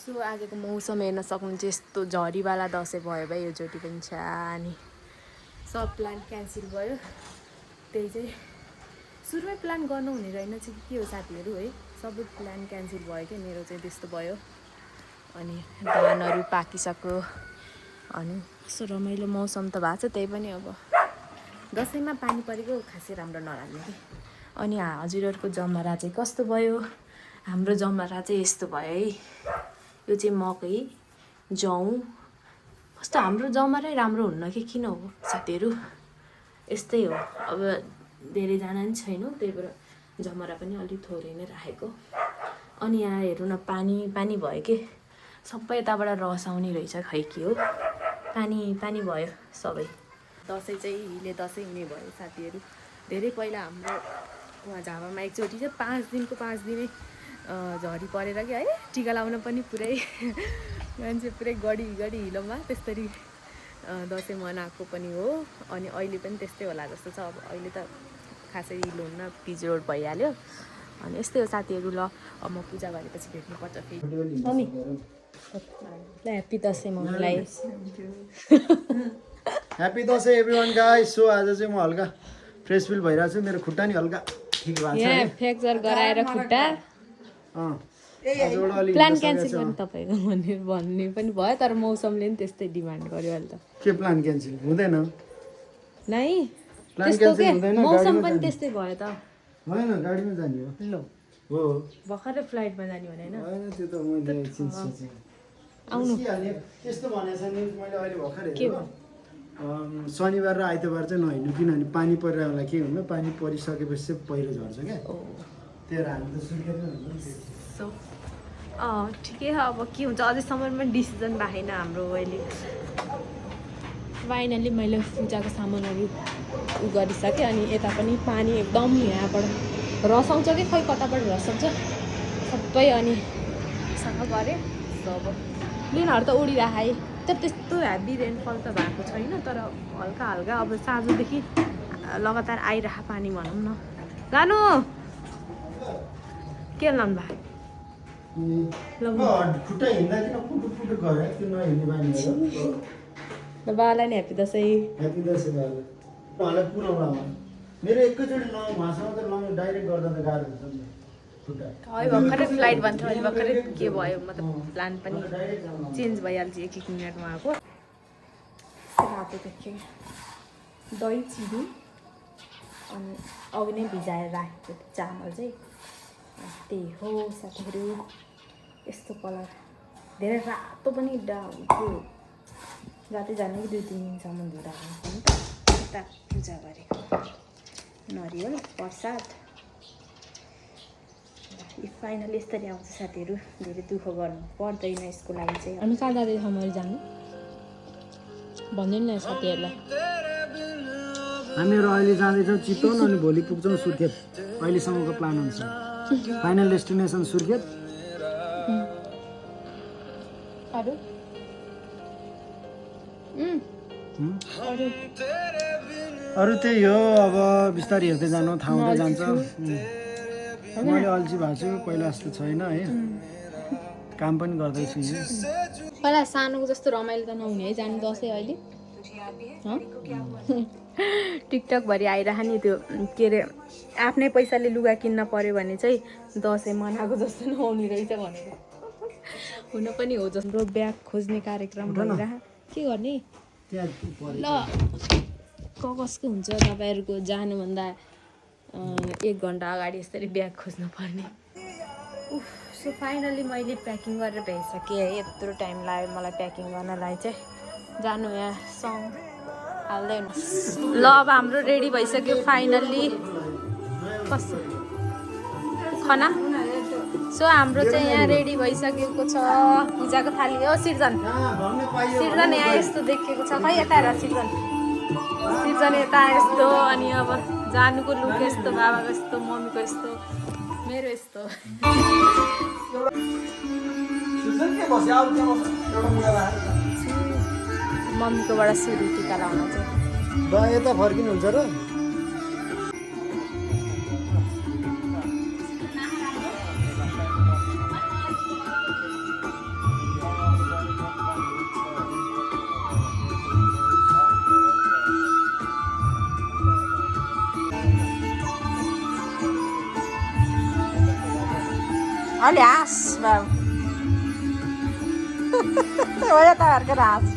So आजको मौसम हेर्न सक्नुहुन्छ यस्तो झरीवाला दसैँ भयो भाइ योचोटि पनि छ अनि सब प्लान क्यान्सल भयो। त्यही चाहिँ सुरुमै प्लान गर्नु हुने रहेन चाहिँ के हो साथीहरू है, सबै प्लान क्यान्सल भयो क्या मेरो चाहिँ त्यस्तो भयो। अनि धानहरू पाकिसक्यो अनि कस्तो रमाइलो मौसम त भएको छ, त्यही पनि अब दसैँमा पानी परेको खासै राम्रो नलाग्ने कि। अनि हजुरहरूको जमरा चाहिँ कस्तो भयो? हाम्रो जमरा चाहिँ यस्तो भयो है, यो चाहिँ मकै जौँ कस्तो हाम्रो जमरै राम्रो हुन्न कि किन हो साथीहरू, यस्तै हो। अब धेरैजना नि छैनौँ, त्यही भएर जमरा पनि अलिक थोरै नै राखेको। अनि यहाँ हेर्नु न पानी पानी भयो कि सबै यताबाट रस आउने रहेछ, खै के हो पानी पानी भयो सबै। दसैँ चाहिँ हिले दसैँ हुने भयो साथीहरू। धेरै पहिला हाम्रो वहाँ झापामा एकचोटि चाहिँ 5 दिनको 5 दिनै झरी परेर क्या है, टिका लाउन पनि पुरै मान्छे पुरै गडी गडी हिलोमा त्यसरी दसैँ मनाएको पनि हो। अनि अहिले पनि त्यस्तै होला जस्तो छ। अब अहिले त खासै हिलो हुन्न, पिच रोड भइहाल्यो। अनि यस्तै हो साथीहरू। ल अब म पूजा गरेपछि भेट्नुपर्छ फेरि। मम्मी ल ह्याप्पी दसैँ मम्मीलाई। Happy Dashain everyone guys. So आज चाहिँ म हल्का फ्रेस फिल भइरहेको छु, मेरो खुट्टा नि हल्का ठिक भएको छ है। फ्र्याक्चर गराएर खुट्टा प्लान क्यान्सल गर्नु तपाईँको भन्ने पनि भयो, तर मौसमले नि त्यस्तै डिमान्ड गर्यो अहिले त। के प्लान क्यान्सल हुँदैन नै प्लान त्यस्तो क्यान्सल के हुँदैन, मौसम पनि त्यस्तै भयो त। होइन गाडीमा जाने हो। ल हो भर्खरै फ्लाइटमा जाने भने होइन होइन त्यो त मैले एकछिन सोचेँ आउनु त्यस्तो भनेको छ नि। मैले अहिले भर्खर के हेरेँ शनिबार र आइतबार चाहिँ नहिँड्नु, किनभने पानी परिरहेको बेला के हुनु, पानी परिसकेपछि चाहिँ पहिरो झर्छ क्या। त्यही भएर हामी त सुर्खेतमै हुन्छौँ। सो ठिकै छ, अब के हुन्छ अझैसम्म पनि डिसिजन भएन हाम्रो। अहिले फाइनली मैले पूजाको सामानहरू उ गरिसकेँ। अनि यता पनि पानी एकदम यहाँबाट रस आउँछ कि खै कताबाट रस आउँछ सबै। अनि सफा गरेँ अब लिनहरू त उडिराखे, तर त्यस्तो हेभी रेनफल त भएको छैन, तर हल्का हल्का अब साँझदेखि लगातार आइरह पानी भनौँ न। जानु के लाउनु भयो? खुट्टा हिँड्दा किन पुटुक पुटुक गरे, त्यो नहिँड्ने बानी हो। ल बालाई नि ह्याप्पी दसैँ। ह्याप्पी दसैँ बाबा। उहाँलाई पुऱ्याउन मेरो एकैचोटि उहाँसँग त डाइरेक्ट गर्दा त गाह्रो हुन्छ नि खुट्टा। है भर्खरै फ्लाइट भन्थ्यो, अहिले भर्खरै के भयो, मतलब प्लान पनि चेन्ज भइहाल्छ एक मिनटमा। आएको रातो देखेँ दही चिनी अनि अघि नै भिजाएर राखेको चामल चाहिँ त्यही हो साथीहरू। यस्तो कलर धेरै रातो पनि त्यो रातै जाने कि 2-3 दिनसम्म धुँदा हुन्छ नि त। यता पूजा गरेको नरिवल प्रसाद फाइनली यसरी आउँछ साथीहरू। धेरै दुःख गर्नु पर्दैन यसको लागि चाहिँ। हामी कहाँ जाँदैछौँ मैले जानु भनिदिनु न साथीहरूलाई। हामीहरू अहिले जाँदैछौँ चितवन अनि भोलि पुग्छौँ सुर्खेत। अहिलेसम्मको प्लान अनुसार फाइनल डेस्टिनेसन सुर्खेत। अरू अरू त्यही हो, अब बिस्तारै हेर्दै जानु, ठाउँ हुँदै जान्छ। मैले अल्छी भएको छु, पहिला जस्तो छैन है, काम पनि गर्दैछु। पहिला सानोको जस्तो रमाइलो त नहुने है जानु दसैँ अहिले। टिकटकभरि आइरह नि त्यो के अरे आफ्नै पैसाले लुगा किन्न पर्यो भने चाहिँ दसैँ मनाएको जस्तो नहुने रहेछ भनेर। हुन पनि हो जस्तो ब्याग खोज्ने कार्यक्रम भइरह के गर्ने। ल कसको हुन्छ तपाईँहरूको जानुभन्दा 1 घन्टा अगाडि यसरी ब्याग खोज्नु पर्ने। सो फाइनली मैले प्याकिङ गरेर भ्याइसकेँ है। यत्रो टाइम लाग्यो मलाई प्याकिङ गर्नलाई चाहिँ। जानु यहाँ सङ हाल्दै हुनु। ल अब हाम्रो रेडी भइसक्यो फाइनल्ली। कस्तो खाना सो हाम्रो चाहिँ यहाँ रेडी भइसकेको छ पूजाको थाली हो। सिर्जन सिर्जन यहाँ यस्तो देखेको छ, खै यता हेर सिर्जन सिर्जन यता यस्तो। अनि अब जानुको लुक यस्तो, बाबाको यस्तो, मम्मीको यस्तो, मेरो यस्तो। मम्मीकोबाट सुरु टिका लाउन चाहिँ यता फर्किनुहुन्छ र? अलि हाँस बाबु हो यता फर्केर हाँस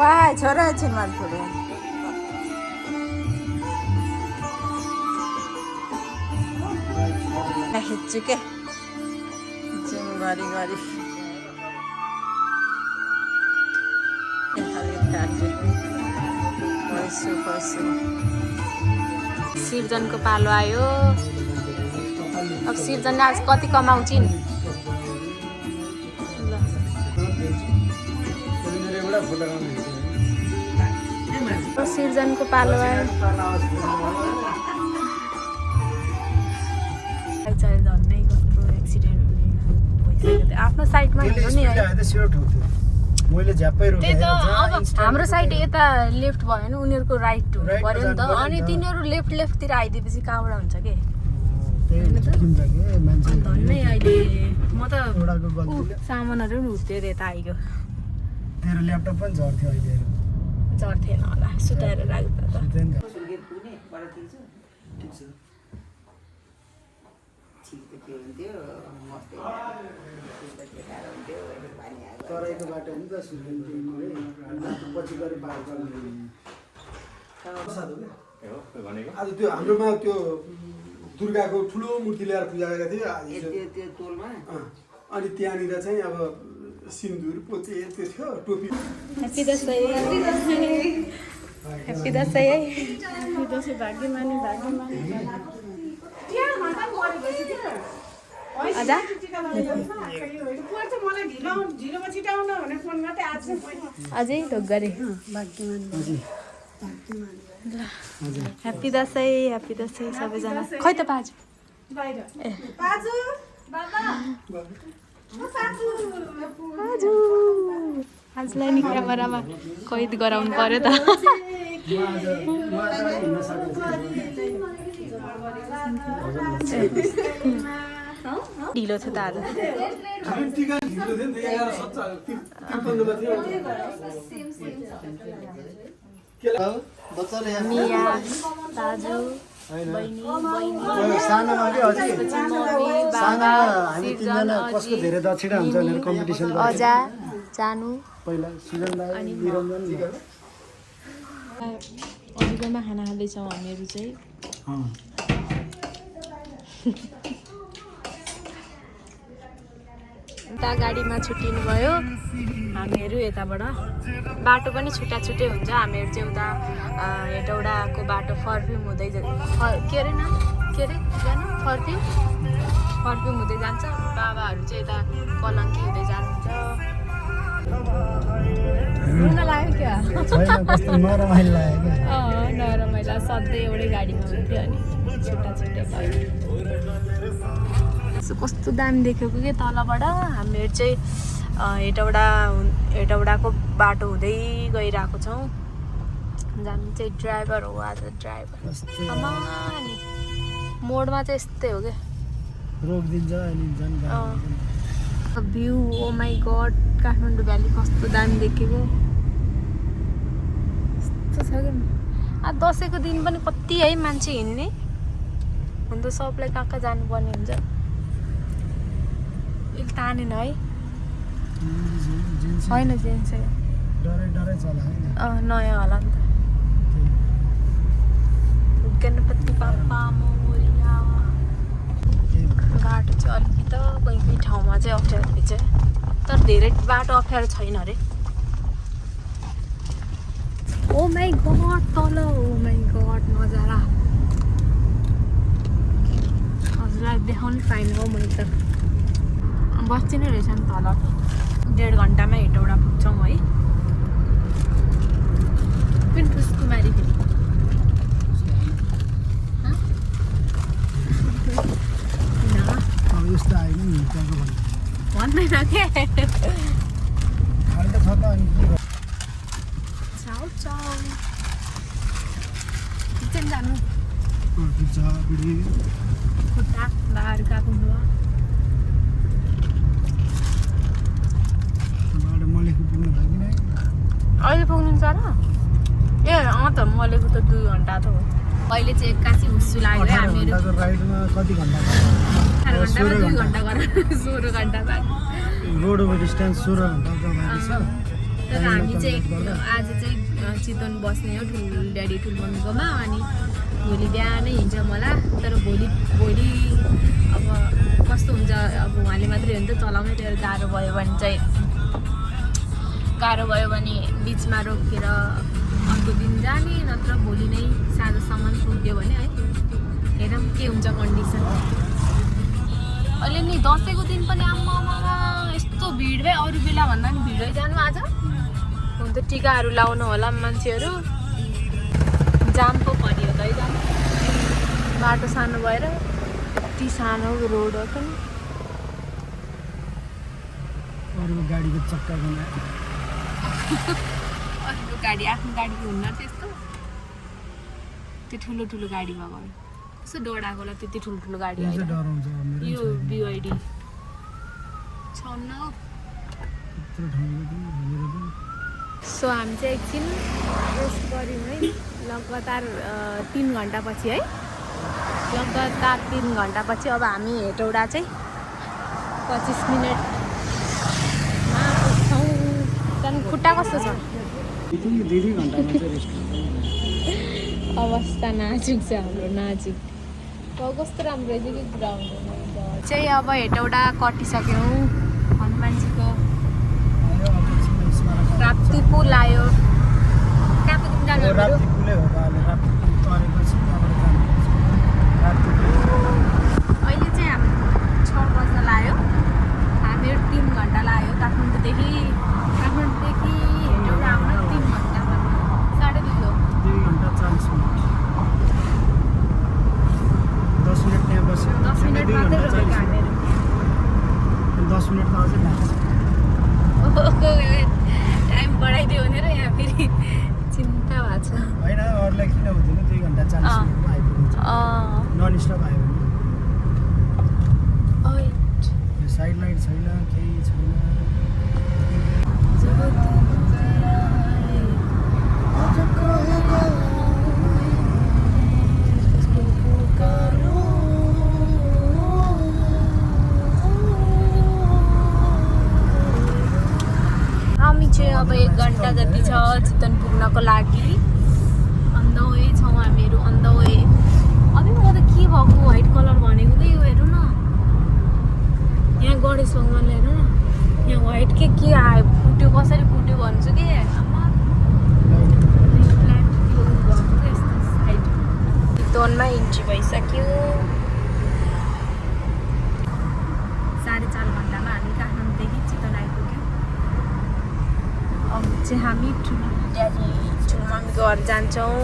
Wah, छोरा एकछिन मन पुऱ्यो खिच्छु के जुम गरी गरी पैसो पैसो सिर्जनको पालो आयो अब सिर्जनले आज कति कमाउँछिन् सिर्जनको पालो आयो झन्नै कत्रो एक्सिडेन्ट हुने भइसक्यो थियो आफ्नो साइडमा हिँड्नु नि है मैले झ्याप्पै त्यही रोकेँ त अब हाम्रो साइड यता लेफ्ट भयो भने उनीहरूको राइट हुनु पर्यो नि त अनि तिनीहरू लेफ्टतिर आइदिएपछि कहाँबाट हुन्छ के धन्नै अहिले म त सामानहरू पनि हुत्यो यता आइगयो तेरो ल्यापटप पनि झर्थ्यो अहिले झर्थेन होला सुताएर राख्दा त तराईको बाटो नि त पछि गएर पार गर्ने आज त्यो हाम्रोमा त्यो दुर्गाको ठुलो मूर्ति ल्याएर पूजा गरेका थिए अनि त्यहाँनिर चाहिँ अब सिन्दुर पोते त्यो थियो टोपी ह्याप्पी दसैँ ह्याप्पी दसैँ है ह्याप्पी दसैँ भाग्यमानी अझा अझै ढोक गरे ह्याप्पी दसैँ सबैजना खै त बाजु आजलाई नि क्यामेरामा कैद गराउनु पर्यो त ढिलो छ त आज मिया दाजु सानोमा के अझै सानोमा हामी तिनजना कसको धेरै दक्षिणा हुन्छ भनेर कम्पिटिसन अजा जानु पहिला सुजन दाइ निरञ्जन अरूकोमा खाना खाँदैछौँ हामीहरू चाहिँ उता गाडीमा छुट्टिनु भयो हामीहरू यताबाट बाटो पनि छुट्टा छुट्टै हुन्छ हामीहरू चाहिँ उता हेटौडाको बाटो फर्फ्युम हुँदै के अरे नाम के अरे जानु फर्फ्युम हुँदै जान्छ बाबाहरू चाहिँ यता कलङ्की हुँदै जानुहुन्छ रुन लाग्यो क्या नरमाइला सधैँ एउटै गाडीमा हुन्थ्यो अनि छुट्टा छुट्टै भयो कस्तो दामी देखेको कि तलबाट हामीहरू चाहिँ हेटौडाको बाटो हुँदै गइरहेको छौँ जानु चाहिँ ड्राइभर हो आज ड्राइभर नि मोडमा चाहिँ यस्तै हो क्या view oh my god Kathmandu valley कस्तो दामी देखेको यस्तो छ क्या दसैँको दिन पनि कति है मान्छे हिँड्ने हुन त सबलाई कहाँ कहाँ जानुपर्ने हुन्छ तानेन है होइन जेन्स नयाँ होला नि त गणपति बाप्पा मोरिया बाटो चाहिँ अलिकति त कोही कोही ठाउँमा चाहिँ अप्ठ्यारो रहेछ तर धेरै बाटो अप्ठ्यारो छैन अरे ओ माई गड तल ओ माई गड नजारा हजुरलाई देखाउनै पाइनँ हौ मैले त बस्ती नै रहेछ नि तल 1.5 घन्टामा हेटौडा पुग्छौँ है पनि ठुस्कुमारी फेरि भन्दैन के चाउ चाउ किचन जानु बुढी खुट्टा बाहिर काट्नु भयो बाटो मलेखु पुग्नु भयो कि नै अहिले पुग्नुहुन्छ र ए त मलेको त 2 घन्टा त हो अहिले चाहिँ एक्कासी हुस्सु लाग्यो है हामीहरू राइडमा कति घन्टा 18 घन्टामा 2 घन्टा गरेर 16 घन्टा लाग्यो रोड ओभर डिस्टेन्स 16 घन्टा बाँकी छ तर हामी चाहिँ आज चाहिँ चितवन बस्ने हो ठुल ड्याडी ठुल मम्मीकोमा अनि भोलि बिहानै हिँड्छ मलाई तर भोलि अब कस्तो हुन्छ अब उहाँले मात्रै हो नि त चलाउनै त्यो गाह्रो भयो भने बिचमा रोकेर अर्को दिन जाने नत्र भोलि नै साँझसम्म पुग्यो भने है हेरौँ के हुन्छ कन्डिसन अहिले नि दसैँको दिन पनि आम्मामा यस्तो भिड भयो अरू बेला भन्दा पनि भिडै जानु आज हुन त टिकाहरू लाउनु होला मान्छेहरू जाम पो परियो त है जाम बाटो सानो भएर यति सानो रोड हो त नि अरूको गाडीको चक्का बनायो अरूको गाडी आफ्नो गाडीको हुन्न त्यस्तो त्यो ठुलो ठुलो गाडीमा गयो कस्तो डराएको होला त्यति ठुलो गाडी चाहिँ होइन डराउँछ मेरो यो BYD छन्न यत्रो ठाउँको पनि भनेर पनि सो हामी चाहिँ एकछिन रेस्ट गऱ्यौँ है लगातार 3 घन्टापछि है लगातार 3 घन्टापछि अब हामी हेटौडा चाहिँ 25 मिनटमा पुग्छौँ त्यहाँदेखि खुट्टा कस्तो छ दुई घन्टामा चाहिँ रेस्ट अवस्था नाजुक छ हाम्रो नाजुक कस्तो राम्रो रहेछ कि ग्राउन्ड चाहिँ अब हेटौडा कटिसक्यौँ हनुमानजीको राप्ती पुल आयो कहाँ पुग्नु जानु राप्ती पुलै हो अहिले राप्ती पुल तरेपछि त्यहाँबाट जानुपर्छ राप्ती पुल अहिले चाहिँ हामी 6 बज्न लाग्यो हामीहरू 3 घन्टा लाग्यो काठमाडौँदेखि हेटौडा आउन 3 घन्टा 2.5 हो 2 घन्टा 40 मिनट 10 मिनट त्यहाँ बस्यो 10 मिनट मात्रै रोकेको हामीहरू 10 मिनट त अझै लाग्छ टाइम बढाइदियो भनेर यहाँ फेरि चिन्ता भएको छ होइन अरूलाई किन हुँदैन 2 घन्टा 40 मिनटमा आइपुग्छ नन स्टप आयो भने साइड लाइट छैन केही छैन हामी चाहिँ अब 1 घन्टा जति छ चितवन पुग्नको लागि अन द वे छौँ हामीहरू अन द वे अबि म त के भएको व्हाइट कलर भनेको कि यो हेर्नु न यहाँ गणेश भगवान्ले हेर्नु न यहाँ व्हाइट के आयो फुट्यो कसरी फुट्यो भन्छु कि चितवनमा इन्ट्री भइसक्यो 4.5 घन्टामा हामी काठमाडौँदेखि चितवन आइपुग्यौँ अब चाहिँ हामी ड्याडी ठुलमम्मीको घर जान्छौँ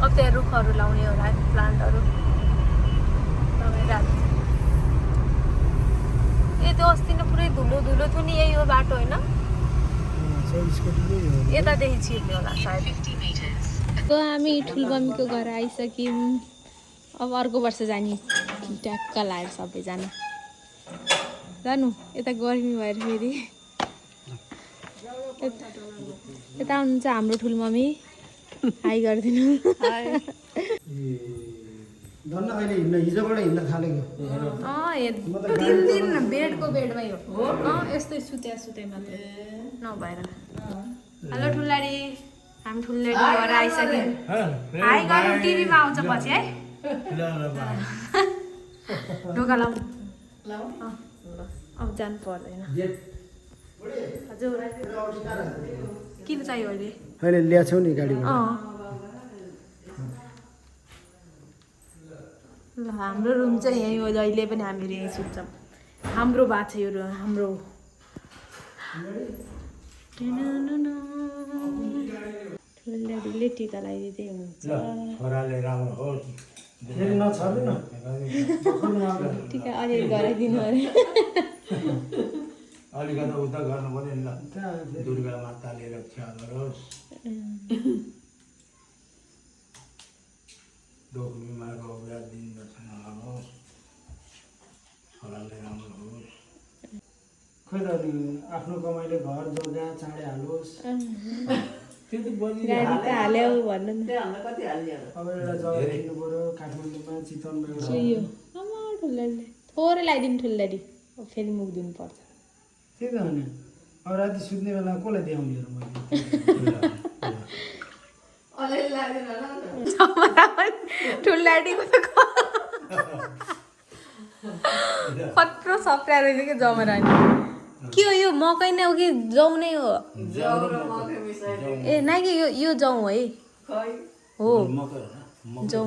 अब त्यहाँ रुखहरू लाउने होला प्लान्टहरू लगाइरहेको ए त्यो अस्ति नै पुरै धुलो थियो नि यही हो बाटो होइन यतादेखि छिर्ने होला सायद हामी ठुलमम्मीको घर आइसक्यौँ अब अर्को वर्ष जाने ट्याक्क लाग्यो सबैजना जानु यता गर्मी भएर फेरि यता आउनुहुन्छ हाम्रो ठुलमम्मी हाई गरिदिनु धन्न अहिले हिजोबाट हिँड्न थालेको 3 दिन बेडको बेडमै हो यस्तै सुते मात्रै नभएर हेलो ठुल्लाडी हामी ठुल्लाडी घर आइसक्यौँ हाई गर्नु टिभीमा आउँछ पछि है ढोका लाउँ अब जानु पर्दैन हजुर किन चाहियो अहिले अहिले ल्याछौ नि गाडीबाट ल हाम्रो रुम चाहिँ यहीँ हो जहिले पनि हामीहरू यहीँ सुत्छौँ हाम्रो भएको छ यो हाम्रो ठुल्लाडीले टिका लगाइदिँदै हुन्छ टिका अलिअलि गराइदिनु अरे अलिकति उता गर्नु पर्यो नि ल दुर्गा माताले रक्षा गरोस् खोइ त अनि आफ्नो कमाइले घर जग्गा चाँडै हालोस् त्यो त बलियो गाडी त हाल्यो भन्नु न अब एउटा जग्गा किन्नु पर्यो काठमाडौँमा चितवनमा एउटा यो आमा ठुल्लाडी थोरै लगाइदिनु ठुल्लाडी फेरि मुख दिनुपर्छ त्यही त भने अब राति सुत्ने बेला कसलाई देखाउने र मैले ठुल्लाडीको त खत्रो सप्रा रहेछ क्या जमरा नि के हो यो मकै नै हो कि जौ नै हो ए नाइ कि यो जौ हो है हो जौ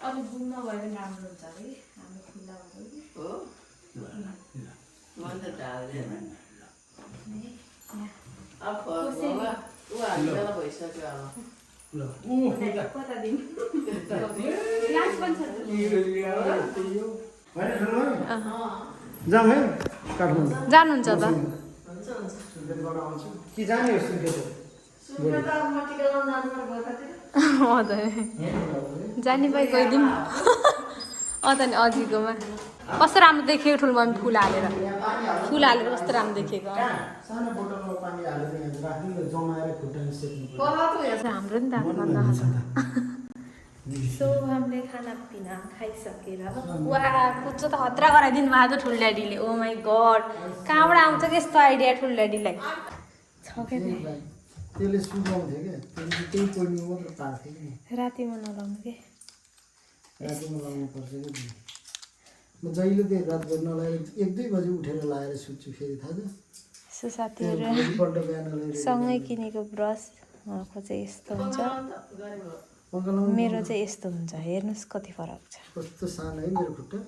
अब घुम्न गयो भने राम्रो हुन्छ है हाम्रो खुल्ला कता दिन जाउँ है काठमाडौँ जानुहुन्छ त कि जाने हो सुर्खेत जाने भाइ गइदिउँ त नि अजीकोमा कस्तो राम्रो देखेको ठुलो मम्मी फुल हालेर कस्तो राम्रो देखेको सानो बोतलमा पानी हालेर राख्नु जमाएर खुट्टामा सेक्नु हाम्रो नि त सो हामीले खानापिना खाइसकेर वा कुच्चो त हत्रा गराइदिनु भएको छ ठुल्डाडीले ओ माई गड कहाँबाट आउँछ कि यस्तो आइडिया ठुल्डाडीलाई छ क्या त्यसले सुझाउँथ्यो क्या त्यसले त्यही पोइन्टमा मात्र पार्थ्यो कि रातिमा नलाउनु के रातिमा लाउनु पर्छ कि म जहिले त्यही रातभरि नलाएर 1-2 बजी उठेर लाएर सुत्छु फेरि थाहा छ सो साथीहरू भोलिपल्ट बिहान लिएर सँगै किनेको ब्रस उहाँको चाहिँ यस्तो हुन्छ मेरो चाहिँ यस्तो हुन्छ हेर्नुहोस् कति फरक छ कस्तो सानो है मेरो खुट्टा